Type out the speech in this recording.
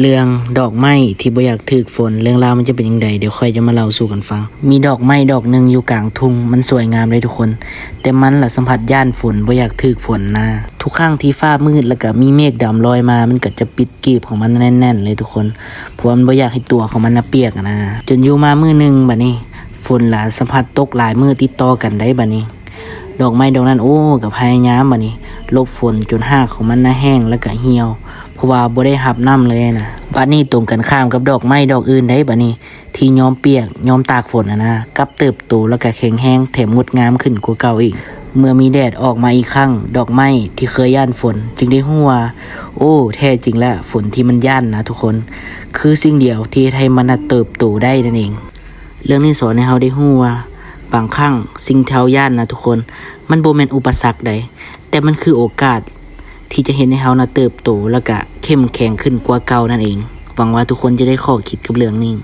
ເລື່ອງດອກໄມ້ທີ່ບໍ່ຢາກຖືກຝົນ ເລື່ອງລາວມັນຈະເປັນຈັ່ງໃດ ດຽວຂ້ອຍຈະມາເລົ່າສູ່ກັນຟັງ. ມີດອກໄມ້ດອກໜຶ່ງຢູ່ກາງທຸ່ງ ມັນສວຍງາມເດ້ທຸກຄົນ, ແຕ່ມັນລະສຳພັດຢ້ານຝົນ ບໍ່ຢາກຖືກຝົນນະ. ທຸກຄັ້ງທີ່ຟ້າມືດ ແລ້ວກະມີເມກດຳລອຍມາ ມັນກະຈະປິດກີບຂອງມັນແໜ້ນໆເລີຍທຸກຄົນ, ເພາະວ່າມັນບໍ່ຢາກໃຫ້ຕົວຂອງມັນນະປຽກຫັ້ນນະ. ຈົນຢູ່ມາມື້ໜຶ່ງບາດນີ້ ຝົນລະສຳພັດຕົກຫຼາຍມື້ຕິດຕໍ່ກັນໄດ໋ບາດນີ້. ດອກໄມ້ດອກນັ້ນ ໂອ້ ກໍພະຍາຍາມບາດນີ້ ຫຼົບຝົນຈົນຮາກຂອງມັນນະແຫ້ງ ແລ້ວກະຫ່ຽວ ເພາະວ່າບໍ່ໄດ້ຮັບນ້ຳເລີຍນະ. ບາດນີ້ຕົງກັນຂ້າມກັບດອກໄມ້ດອກອື່ນໄດ໋ບາດນີ້ ທີ່ຍອມປຽກຍອມຕາກຝົນຫັ້ນນະ ກັບເຕີບໂຕ ແລ້ວກະແຂງແຮງ ແຖມງົດງາມຂຶ້ນກວ່າເກົ່າອີກ. ເມື່ອມີແດດອອກມາອີກຄັ້ງ ດອກໄມ້ທີ່ເຄີຍຢ້ານຝົນ ຈຶ່ງໄດ້ຮູ້ວ່າ ໂອ້ ແທ້ຈິງແລ້ວ ຝົນທີ່ມັນຢ້ານນະທຸກຄົນ ຄືສິ່ງດຽວທີ່ເຮັດໃຫ້ມັນນະເຕີບໂຕໄດ້ນັ້ນເອງ. ເລື່ອງນີ້ສອນໃຫ້ເຮົາໄດ້ຮູ້ວ່າ ບາງຄັ້ງສິ່ງທີ່ເຮົາຢ້ານນະທຸກຄົນ ມັນບໍ່ແມ່ນອຸປະສັກໃດ ແຕ່ມັນຄືໂອກາດທີ່ຈະເຮັດໃຫ້ເຮົານະເຕີບໂຕ ແລ້ວກະເຂັ້ມແຂງຂຶ້ນກວ່າເກົ່ານັ້ນເອງ. ຫວັງວ່າທຸກຄົນຈະໄດ້ຂໍ້ຄິດກັບເລື່ອງນີ້.